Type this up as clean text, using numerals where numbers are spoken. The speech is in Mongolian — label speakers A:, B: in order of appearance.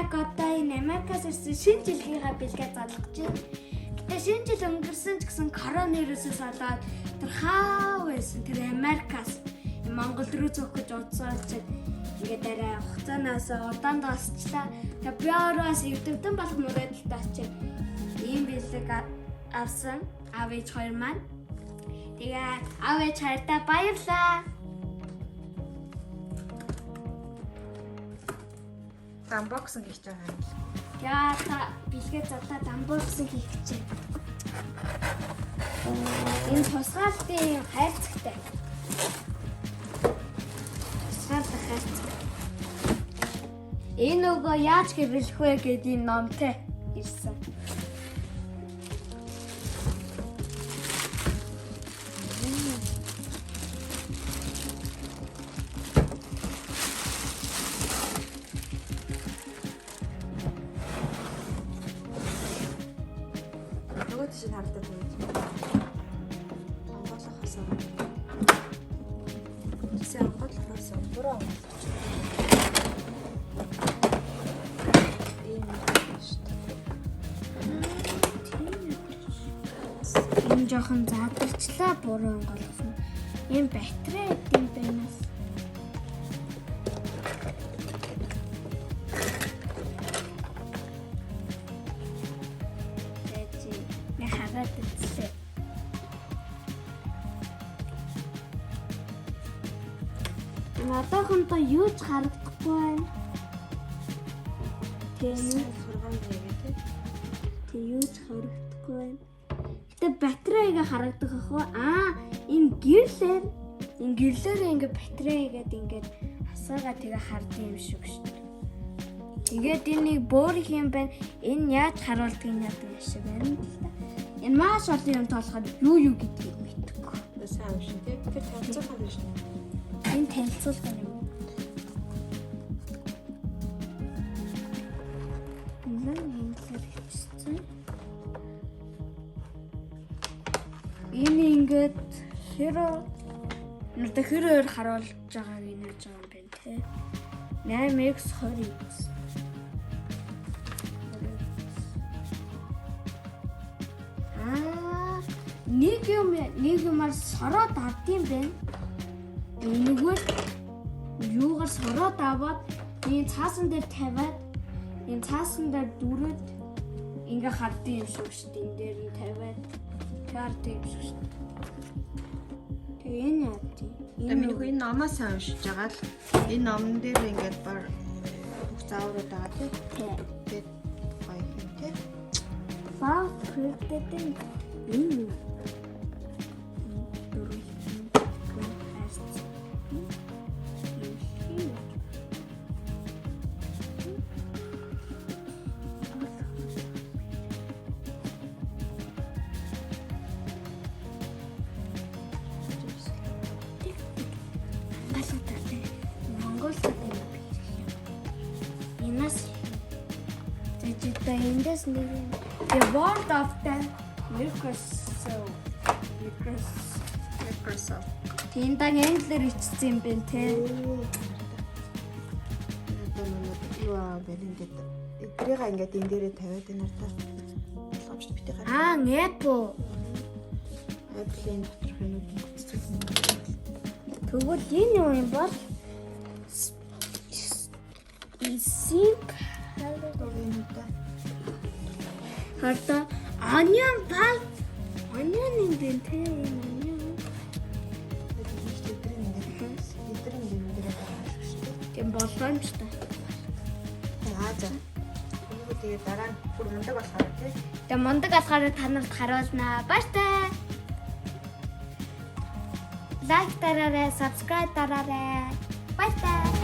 A: яг одоо энэ Америкаас ирсэн шинэ жилийнхаа бэлгээ залгаж байна. Гэтэ шинэ жил өнгөрсөн ч гэсэн коронавирусээс болоод тэр хаа байсан тэр Америкаас Монгол руу зөөх гэж удсаад чинь ингээд арай хугацаанаас удаан дуусчлаа. Тэгээ би өөрөө бас эрдэмтэн болох мөрөөдөлтэй чинь ийм бэлэг авсан. Аав ээж хоёр маань. Тэгээ аав ээж хоёртаа баярлаа.
B: Unboxing хийж байгаа юм л.
A: Яа та бэлгээ задлаад unboxing хийх гэж байна. Энэ тусгаалтын хайрцагтай. Тусгаалт хайрцаг. Энэ нөгөө яаж хэвлэх вэ гэдэг юм номтой ирсэн.
B: Нөгөө тийш нь харагдаад байна. Онгойлгохоос. Тэсээ онгойлгохоос буруу онгойлгоч. Энэ шүү дээ.
A: Энэ жоохон задарчлаа буруу онгойлгосон. Энэ батарей гэдэг байнаас. Тэжи мэ хараад үзлээ. Энэ одоохондоо юу ч харагдахгүй байна. Тийм үү?
B: Сургам нэгэ тий.
A: Тэг юу ч харагдахгүй байна. Гэтэ батарейга харагдах ах уу? Аа, энэ гэрлээр энэ гэрлээрээ ингээ батарейгээд ингээд асаага тэгээ хардсан юм шиг шүү дээ. Тэгээд энэ нэг бөөрөх юм байна. Энэ яаж харуулдгийг яадаг юм шиг байна л та. Энэ маш олон юм тоолоход юу юу гэдгийг мэдэхгүй.
B: Сайн юм шиг тий. Тэр танилцуулга юм шиг.
A: Энэ танилцуулга юм уу? Энэ англиар бичсэн. Энэ ингээд хэр надад хэр өөр харуулж байгааг нь яаж байгаа юм бэ те. 8x 20x. Аа, нэг юмар сороод авдсан байна. Энэгээр юугаар сороод аваад энэ цаасан дээр тавиад энэ цаасан дээр дүрээд ингээ хардсан юм шиг шүү дээ. Энэ дээр нь тавиад хардсан юм шиг шүү дээ. Тэгээ энэ яа тийм.
B: Тэгээ миний хүү энэ номоо сайн уншиж байгаа л энэ номон дээр ингээд бар бүх зааврууд байгаа тий. Тэгээд гоё юм тий.
A: Вау, хэрэгтэй энэ юу? Дөрөв. Монгол юм. Энэс Тэжээ эндээс нэг юм. The World of the Microsoft Microsoft
B: Microsoft.
A: Тийм даг англиар бичсэн юм байна те.
B: Одоо нэг юу аа бэ ингээд эдрийг ингээд энэ дээрээ тавиад энэ ардаа боломжтой бити гараа.
A: Аа, Apple.
B: Apple-ийн доторх юмуд бүтцэг.
A: Тэгвэл энэ юу юм бол? Isip
B: Энэ
A: Харта onion pie. Onion юм байна те. Энэ onion.
B: эдрийг ингээд эдрийг ингээд энэ дээрээ тавиад шүү дээ.
A: Тийм боломжтой.
B: Аа за. Энийг тэгээд дараа нь бүр мундаг болохоор тий.
A: Тэгээ мундаг болохоор та нарт харуулнаа. Баяртай. Лайк дараарай, subscribe дараарай. Баяртай.